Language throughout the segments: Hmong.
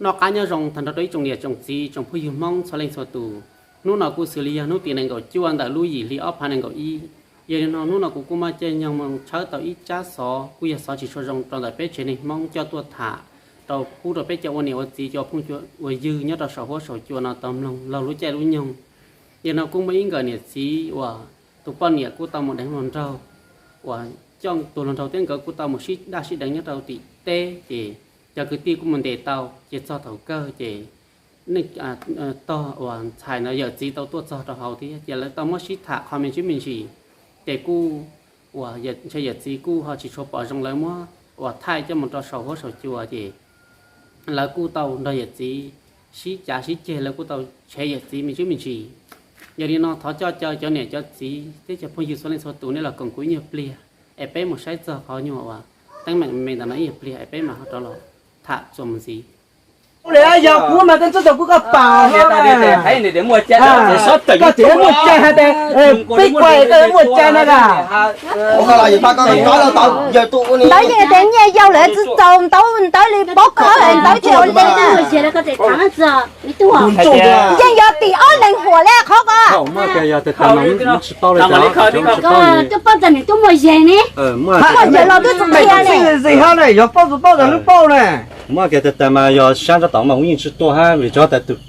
Noj qab nyob zoo tag nrho rau ib tsoom niam tsoom txiv tsoom phooj ywg Hmoob txhua leej txhua tus. Hnub no kuj xws li yog hnub tim nees nkaum cuaj ntawm lub yim hli ob phav nees nkaum ib. Yog li no hnub no kuv kuj muaj caij nyoog mus tshawb tau ib tsab xov, kuj yog xov tsis tshua zoo rau ntawm peb tsev neeg Hmoob coj tuaj tham rau pub rau peb cov ua niam ua txiv, cov phooj ywg nyob rau saum huab saum cua no tau mloog laug lub caij lub nyoog. Yog no kuj muaj ib nkawm niam txiv uas tus poj niam kuj tau mus deev hluas nraug, uas coj tus hluas nraug thiab nkawd kuj tau mus sib daj sib deev nyob rau tim teb, ces cov kwv tij kuj mus ntes tau, ces txog thaum kawg ces tog uas ntxhais ntawd yawm txiv tau tuaj txog rau hauv thiab, ces lawv tau muab sib tham qhov me ntsis me ntsis, ces kuj uas ntshe yawm txiv kuj ho tsis tshua pom zoo lawv muab uas thaij coj mus rau saum huab saum cua, ces lawv kuj tau nrog yawm txiv sib cav sib ceg, lawv kuj tau tshev yawm txiv me ntsis me ntsis. Yog li no thov coj caw cov niam cov txiv thiab cov phooj ywg txhua leej txhua tus nej los koom kuv ib nyuag pliag, es peb mus saib txog qhov nyuag uas teeb meem me ntawm no ib nyuag pliag es peb mam ho rov los tham txuas mus ntxiv. Yog kuv mas koj txhob txog kuv koj pam, koj tseem muaj cai hais tias peb kuai koj muaj cai na. Ntawd yeej tias nyiaj yau lawm tsis txaus ntawd, ntawd li pob koj ntawd thiaj ua li. Yeej yog tim ob leeg huam li qhov ko. Twb paub txog nws twb muaj yeg ne. Muaj yeg los twb tsis qhia ne. Yog paub tus paub ntawd lub paub ne. Muaj kiag tas tas mas yog sab nrab tom mas kuv yeej tsis tuaj hab, vim tsob tas tus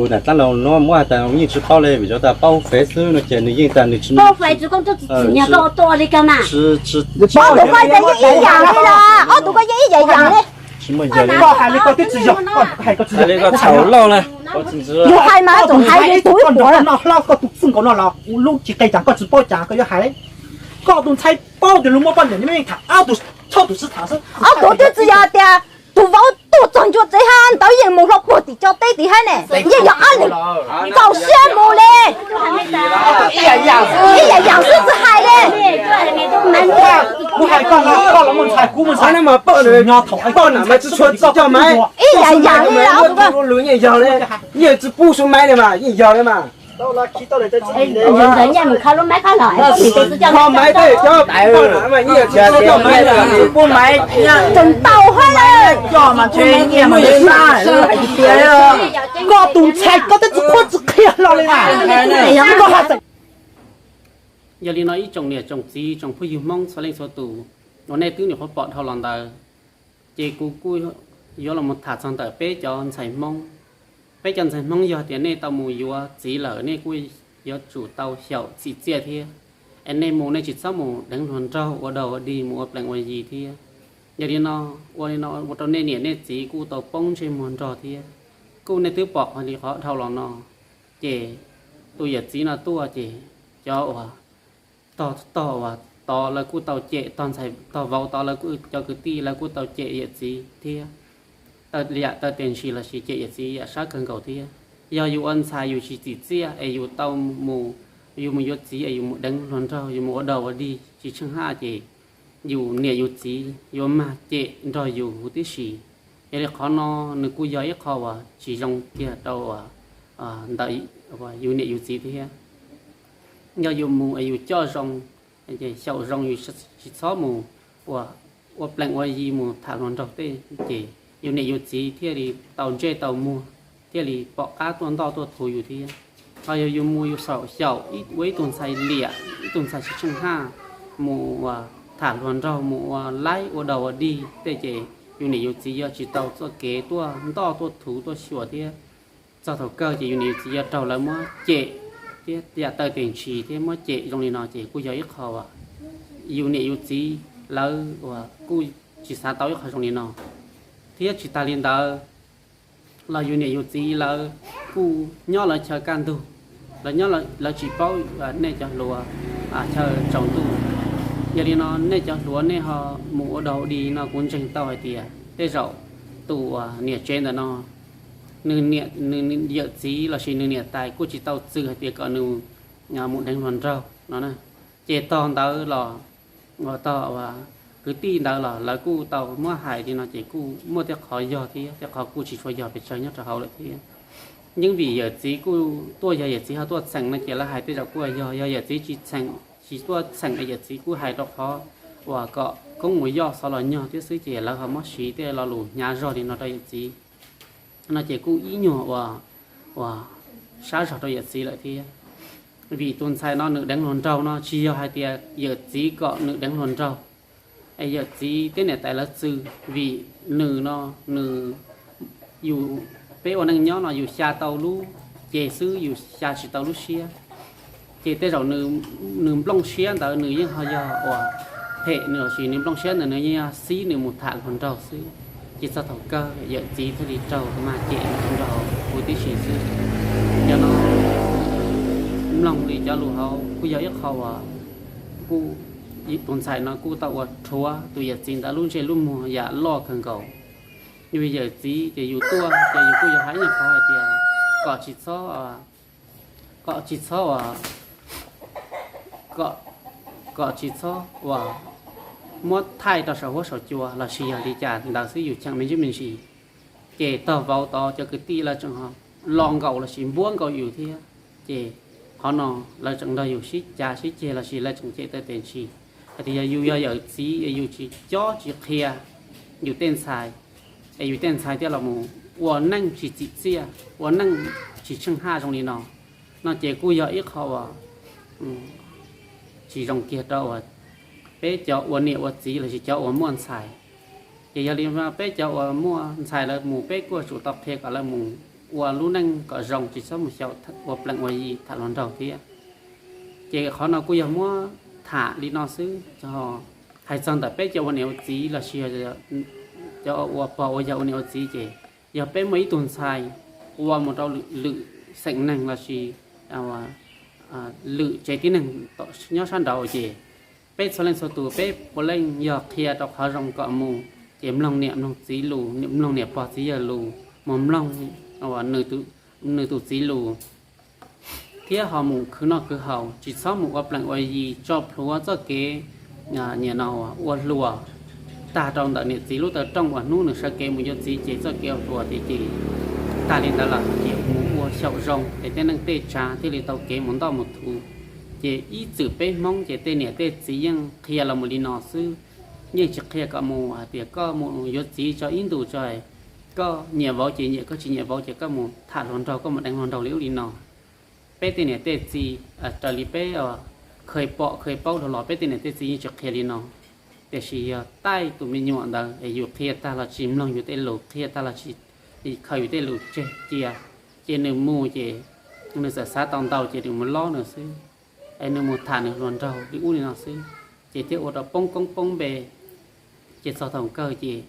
nam dlaab laug nuav muab has tas kuv yeej tsis paub le, vim tsob tas paub fev xwb no ces nws yeej tas nws tsis paub fev tsis koj tsis txim nyog koj ua tuaj li ko mas. Ob tug koj yeej ib yam li los, ob tug koj yeej ib yam yam li. Koj hais li koj twb tsis yog, koj hais koj tsis yog. Yus hais mas tseem hais li tus ib puas. Koj noj hlob koj tus txij nkaus no los lub tsis qe cas koj tsis paub cas koj yuav hais. Koj tus ntxhais paub tias luag muaj poj niam nws yeej tham ob tug, txhob tus sib tham xwb. Ob tug twb tsis yog tias tus vauv tuaj txog ncua tsev hab ntawd yeej mus hlo puag tim cov teb tim hab ne, yeej yog ob leeg txaus siab mus li. Ib yam yam xwb tsis hais li. Kuv hais koj, koj los muaj ntxhais kuv muaj ntxhais, paub nam mas tsis tshua txij coj maiv. Ib yam yam li os. Yeej tsis pub su maiv li mas yeej yog li mas. Ntawd nyiaj mus kho lub maiv kho los, kho maiv tej cov paub nam mas yeej tsis txhob coj maiv li, pub maiv tseem tau hab lawm. Coj mas ntshe nyiaj mas ntshe sab hais tias koj tus ntxhais koj twb tsis qhuab tsis qhia hlo li na. Koj hais Yog li no ib tsoom niam tsoom txiv tsoom phooj ywg Hmoob txhua leej txhua tus uas nej twb nyuam qhuav pom dhau los ntawd, ces kuv kuj yuav los mus tham txog ntawm peb cov ntxhais Hmoob. Peb cov ntxhais Hmoob yog tias nej tau mus yuav txiv lawm nej kuj yuav tsum tau xyaum txim txiaj thiab. Es nej mus nej tsis txhob mus deev hluas nraug ua dog ua dig mus ua plees ua yi thiab. Yog li no, ua li no ua rau nej niam nej txiv kuj tau poob ntsej muag nrog thiab. Kuj nej twb pom li qhov dhau los no, ces tus yawm txiv no tuaj ces cov uas tog tog uas tod lawv kuj tau cem, tog ntxhais tog vauv tod lawv kuj cov kwv tij lawv kuj tau cem yawm txiv thiab. Yam taw tes ntsis los sis cem yawm txiv yam sab kawg nkaus thiab. Yog yus ua ntxhais yus tsis txim txiaj es yus tau mus, yus mus yuav txiv es yus mus deev hluas nraug yus mus ua dog ua dig tsis tsheej haj ces yus niam yus txiv yuav mag cem nrog yus huv tib si. Yog li qhov no nws kuj yog ib qho uas tsis zoo kiag rau ntawm yus niam yus txiv thiab. Yog yus mus es yus coj zoo, xyaum zoo yus tsis txhob mus ua plees ua yi mus tham hluas nraug tej ces yus niam yus txiv thiaj li tau ntsej tau muag, thiaj li pom qab tuaj ntoj tuaj thuv yus thiab. Ho yog yus mus yus xyaum ua ib tug ntxhais liam ib tug ntxhais tsis tsheej haj, mus ua tham hluas nraug mus ua laib ua dog ua dig tej ces yus niam yus txiv yuav tsis tau txoj kev tuaj ntoj tuaj thuv tuaj xyuas thiab. Txog thaum kawg ces yus niam yus txiv yuav raug lawv muab cem thiab yam taw tes ntsis thiab muab cem zoo li no ces kuj yog ib qho uas yus niam yus txiv lawv uas kuj tsis xav tau ib qho zoo li no. Thiab tsis tas li ntawd los yus niam yus txiv lawv kuj nyob lawv chaw kaj ntug, lawv nyob lawv tsis paub nej cov hluas chaw tsaus ntuj. Yog li no nej cov hluas nej ho mus ua dog ua dig no kuv ntseeg tau hais tias tej zaum tus uas niam tsev ntawm no nws yawm txiv los sis nws niam tais kuj tsis tau txwv hais tias kom nws mus deev hluas nraug no. Ces tog ntawd los, tog kwv tij ntawd los lawv kuj tau muab hais li no ces kuj muaj tej qhov yog thiab tej qhov kuj tsis tshua yog pes tsawg nyob rau hauv lawm thiab. Yeej vim yawm txiv kuj tuaj, yog yawm txiv ho tuaj txheem no ces lawv hais tej zaum kuj yog, yog yawm txiv tsis txheem, tsis tuaj txheem es yawm txiv kuj hais rau qhov uas kom koob mus yoj xov los nyog thiab xwb ces lawv ho muab siv tej lo lus hnyav zog li no rau yawm txiv. no ces kuj ib nyuag ua, ua sab zog rau yawm txiv lawm thiab. Vim tus ntxhais no nws deev hluas nraug no tsis yog hais tias yawm txiv kom nws deev hluas nraug, es yawm txiv thiab niam tais lawv txwv. Vim nws no, nws, yus, peb ua neej nyob no yus xya tau lub cev xwb, yus xya tsis tau lub siab. Ces tej zaum nws nplooj siab ntawd nws yeej ho yog uas phem nws lossis nws nplooj siab ntawd nws yeej yog xib nws mus tham hluas nraug xwb. Ces txog thaum kawg yawm txiv thiaj li raug mag cem nrog huv tib si xwb. Cov no mloog li cov lus hauv kuj yog ib qho uas kuj, tus ntxhais no kuj tau ua rhuav tus yawm txiv ntawd lub ntsej lub muag yam loj kawg nkaus. Yus yawm txiv ces yus tuaj ces yus kuj yuav hais ib nyuag qhov hais tias kom tsis txhob, kom tsis txhob ua, kom tsis txhob ua, muab thaij rau saum huab saum cua lossis yog li cas ntawd xwb, yus cheem me ntsis me ntsis. Ces tog vauv tod cov kwv tij lawv tseem los nkaum lossis npuab nkaus yus thiab. Ces qhov no lawv tseem nrog yus sib cav sib ceg lossis lawv tseem cem tawv tes ntsis hais tias yog yus yog yawm txiv es yus tsis cob tsis qhia yus tej ntxhais, es yus tej ntxhais thiaj los mus ua neej tsis txim txiaj, ua neej tsis tsheej haj zoo li no. No ces kuj yog ib qho uas tsis zoo kiag rau uas peb cov ua niam ua txiv lossis cov uas muaj ntxhais. Ces yog li peb cov uas muaj ntxhais lawv mus peb kuj tsum tau qhia kom lawv mus ua lub neej kom zoo, tsis txhob mus xyaum ua plees ua yi tham hluas nraug thiab. Ces qhov no kuj yog muab tham li no xwb. Hais txog ntawm peb cov ua niam ua txiv lossis cov ua pog ua yawg ua niam ua txiv ces yog peb muaj ib tug ntxhais ua mus rau lwm xeem neeg lossis lwm tsev tib neeg nyob sab nraud ces peb txhua leej txhua tus peb puav leej yog qhia rau qhov zoo kom mus, ces mloog niam mloog txiv lus, mloog niam pog txiv yawg lus, mus mloog nws tus txiv lus, thiab ho mus khwv noj khwv haus, tsis txhob mus ua plees ua yi tso plhuav txoj kev nyiam no ua hluas tag rau ntawm niam txiv lub taw rooj uas hnub nws sawv kev mus yuav txiv ces txoj kev ua hluas ces tag li ntawd lawm ces mus ua xyaum zoo es tej neej tej tsav thiaj li tau kev mus ntoj mus thuv. Ces ib txwm peb Hmoob ces tej niam tej txiv yeej qhia los mus li no xwb, yeej tsis qhia kom mus hais tias koj mus yuav txiv tso ib ntus tso, koj nyiam vauv ces nyiam, koj tsis nyiam vauv ces koj mus tham hluas nraug, koj mus deev hluas nraug li ub li no. Peb tej niam tej txiv, raws li peb kheev pom kheev paub los los peb tej niam tej txiv yeej tsis qhia li no. Tiam sis yog taij tus me nyuam ntawd es yus qhia tag los tsis mloog yus tej lus, qhia tag los tsis khaws yus tej lus tseg cia, ces nws mus ces nws txawm xav tau ntau ces nws mus lob nws xwb, es nws mus tham nws hluas nraug li ub li no xwb, ces thiaj ua rau poob koob poob npe. Ces txog thaum kawg ces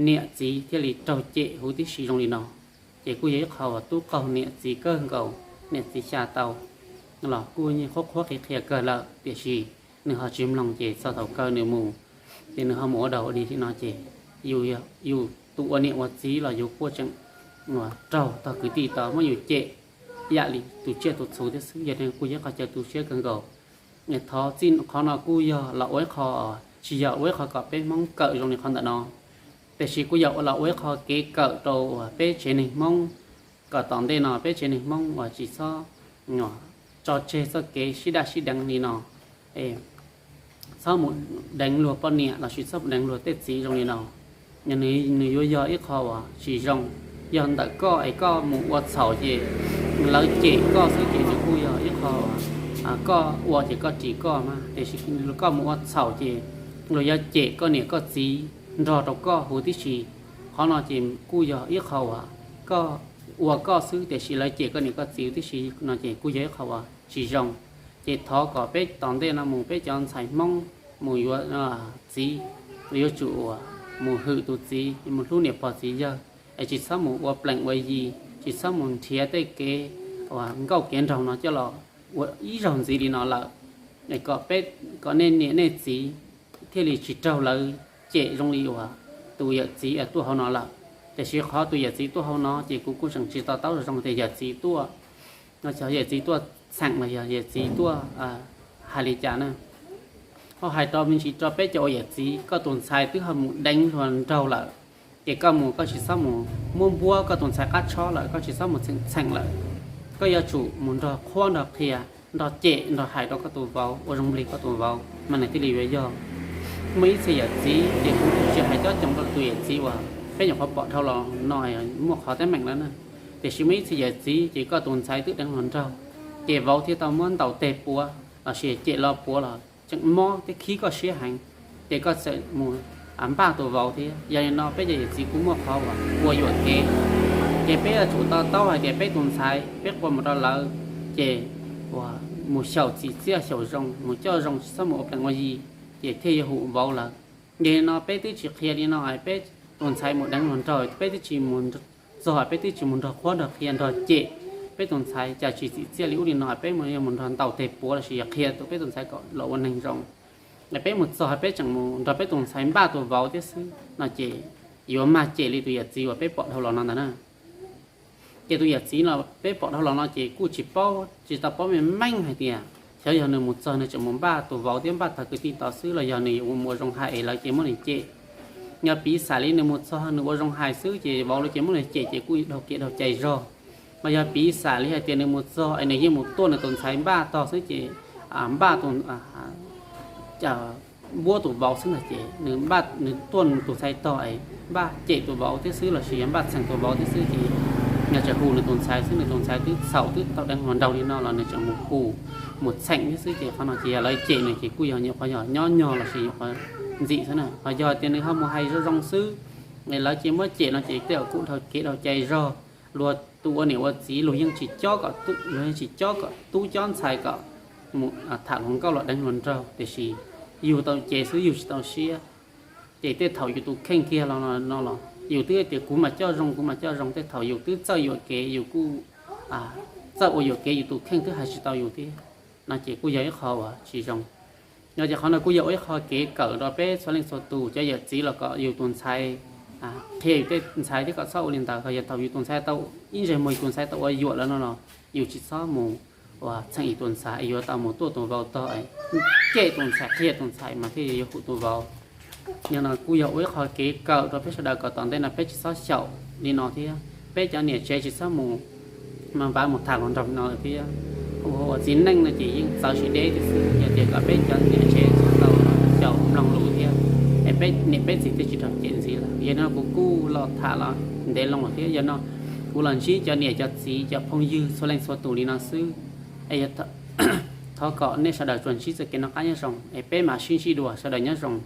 niam txiv thiaj li raug cem huv tib si zoo li no. Ces kuj yog ib qho uas tub qaug niam txiv kawg nkaus, niam txiv xya tau los kuj yeej qhuab qhuab qhia qhia kawg lawm, tiam sis nws ho tsis mloog ces txog thaum kawg nws mus, ces nws ho mus ua dog ua dig li no ces yus tus ua niam ua txiv los yus kuj tseem raug tog kwv tij tau muab yus cem yam li tus tsiaj tus txhu thiab xwb. Yog li kuj yog ib qho caw tu siab kawg nkaus. Thov txij qhov no kuj yog los ua ib qho, tsis yog ua ib qho kom peb Hmoob kawm zoo li qhov ntawm no, tiam sis kuj yog los ua ib qho kev kawm rau uas peb tsev neeg Hmoob, kom tom ntej no peb tsev neeg Hmoob uas tsis txhob tso tseg txoj kev sib daj sib deev li no, txhob mus deev luag poj niam lossis txhob mus deev luag tej txiv zoo li no. Nws yuav yog ib qho uas tsis zoo, yog ntawm koj es koj mus ua txhaum ces lawv cem koj xwb ces nws kuj yog ib qho uas koj ua ces koj ris koj mas, tiam sis koj mus ua txhaum ces luag yuav cem koj niam koj txiv nrog rau koj huv tib si. Qhov no ces kuj yog ib qho uas koj ua koj xwb tiam sis lawv cem koj niam koj txiv huv tib si no ces kuj yog ib qho uas tsis zoo. Ces thov kom peb tom ntej no mus peb cov ntxhais Hmoob mus yuav txiv, yuav tsum mus hwm tus txiv, mus hlub niam pog txiv yawg, es tsis txhob mus ua plees ua yi, tsis txhob mus nrhiav tej kev uas nkauj kev nraug no coj los ua ib zaug ntxiv li no lawm. Kom peb, kom nej niam nej txiv thiaj li tsis raug lawv cem zoo li uas tus yawm txiv tuaj hauv no lawm. Tiam sis qhov tus yawm txiv tuaj hauv no ces kuv kuj tseem tsis to taub zoo tias yawm txiv tuaj, no yog yawm txiv tuaj txheem los yog yawm txiv tuaj hais li cas na. Ho hais rau me ntsis rau peb cov uas yawm txiv, koj tus ntxhais twb ho mus deev hluas nraug lawm, ces koj mus koj tsis txhob mus muab npuab koj tus ntxhais qab tshob lawm, koj tsis txhob mus txheem txheem lawm. Koj yuav tsum mus nrog qhuab nrog qhia, nrog cem nrog hais rau koj tus vauv ua zoo nplig koj tus vauv mas nws thiaj li yuav yog. Muaj ib txhia yawm txiv ces kuv tsis hais cov coom rau tus yawm txiv uas Peb nyuam qhuav pom dhau los no muaj qhov teeb meem lawm na. Tiam sis muaj ib txhia yawm txiv ces koj tus ntxhais twb deev hluas nraug, ces vauv thiaj tau muab ntaus tes puav los sis cem los puav los tseem mob thiab khib koj siab heev, ces koj txawm mus npaj tus vauv thiab. Yog li no peb cov yawm txiv kuj muaj qhov uas ua yuam kev, ces peb yuav tsum to taub hais tias peb tus ntxhais peb qua mus rau lawv, ces uas mus xyaum txim txiaj xyaum zoo, mus coj zoo, tsis txhob mus ua plees ua yi, ces thiaj yuav hum vauv lawv. Yog li no peb twb tsis qhia li no, peb tus ntxhais mus deev hluas nraug, peb twb tsis mus txog, peb twb tsis mus nrog qhuab nrog qhia nrog cem peb tus ntxhais cas tsis txim txiaj li ub li no, peb mus yog mus nrog ntaus tes puav los sis yog qhia tus peb tus ntxhais kom los ua neeg zoo. Peb mus txog peb tseem mus nrog peb tus ntxhais npaj tus vauv thiab xwb no ces yuav mag cem li tus yawm txiv uas peb pom dhau los no ntag na. Ces tus yawm txiv los peb pom dhau los no ces kuj tsis paub, tsis tau paub meej meej hais tias xyov yog nws mus txog nws tseem mus npaj tus vauv thiab npaj tag kwv tij tod xwb los yog nws yuav mus ua zoo hais es lawv ces muab nws cem. Yog piv xam li nws mus txog nws ua zoo hais xwb ces vauv lawv ces muab nws cem ces kuj dhau kev dhau cai zog. Mas yog piv xam li hais tias nws mus txog es nws yeej mus tuaj nws tus ntxhais npaj tog xwb ces npaj tus npuab tus vauv xwb ntag ces nws npaj, nws tuaj nws tus ntxhais tog es npaj cem tus vauv thiab xwb los sis yog npaj txheem tus vauv thiab xwb ces nws tseem hu nws tus ntxhais xwb, nws tus ntxhais twb txhaum twb tau deev hluas nraug li no los nws tseem mus hu, mus txheem thiab xwb ces qhov no ces yog lawv cem nws ces kuj yog nyuam qhuav yog nyob nyog los sis nyuam qhuav ntxim xwb na. Ho yog tias nws ho mus hais zoo zoo xwb, lawv ces muab cem no ces tej zaum kuj dhau kev dhau cai zog. Luag tus ua niam ua txiv luag yeej tsis cob kom, luag yeej tsis cob kom tub cob ntxhais kom mus tham hluas nkauj los deev hluas nraug, tiam sis yus tau cev xwb yus tsis tau siab. Ces tej thaum yus tus kheej kiag los no los yus twb tias kuv mam coj zoo, kuv mam coj zoo, tej thaum yus twb txawj yuam kev, yus kuj txawj ua yuam kev, yus tus kheej twb hais tsis tau yus thiab no ces kuj yog ib qho uas tsis zoo. No ces qhov no kuj yog ua ib qho kev kawm rau peb txhua leej txhua tus, cov yawm txiv los kom yus tus ntxhais, qhia yus tej ntxhais thiab kom txhob ua li ntawd. Ho yog thaum yus tus ntxhais tau ib ntsais muag yus tus ntxhais tau ua yuam lawm no los yus tsis txhob mus ua txheem yus tus ntxhais, yuav tau mus tuaj tus vauv tog, cem tus ntxhais, qhia tus ntxhais mas thiaj yuav hum tus vauv. Yog no kuj yog ua ib qho kev kawm rau peb sawv daws kom tom ntej no peb tsis txhob xyaum li no thiab peb cov niam tsev tsis txhob mus mas npav mus tham hluas nraug li no lawm thiab. Ua txiv neej no ces yeej txawv siab deb tiag xwb, yog tias kom peb cov niam tsev txhob tau xyaum mloog lus thiab es peb niam peb txiv thiaj tsis raug cem ntxiv lawm. Yog no kuv kuj los tham los ntev loo lawm thiab, yog no kuv los ntsib cov niam cov txiv cov phooj ywg txhua leej txhua tus li no xwb. Es thov kom nej sawv daws tsuas ntsib txoj kev noj qab nyob zoo es peb mam sib ntsib dua, sawv daws nyob zoo.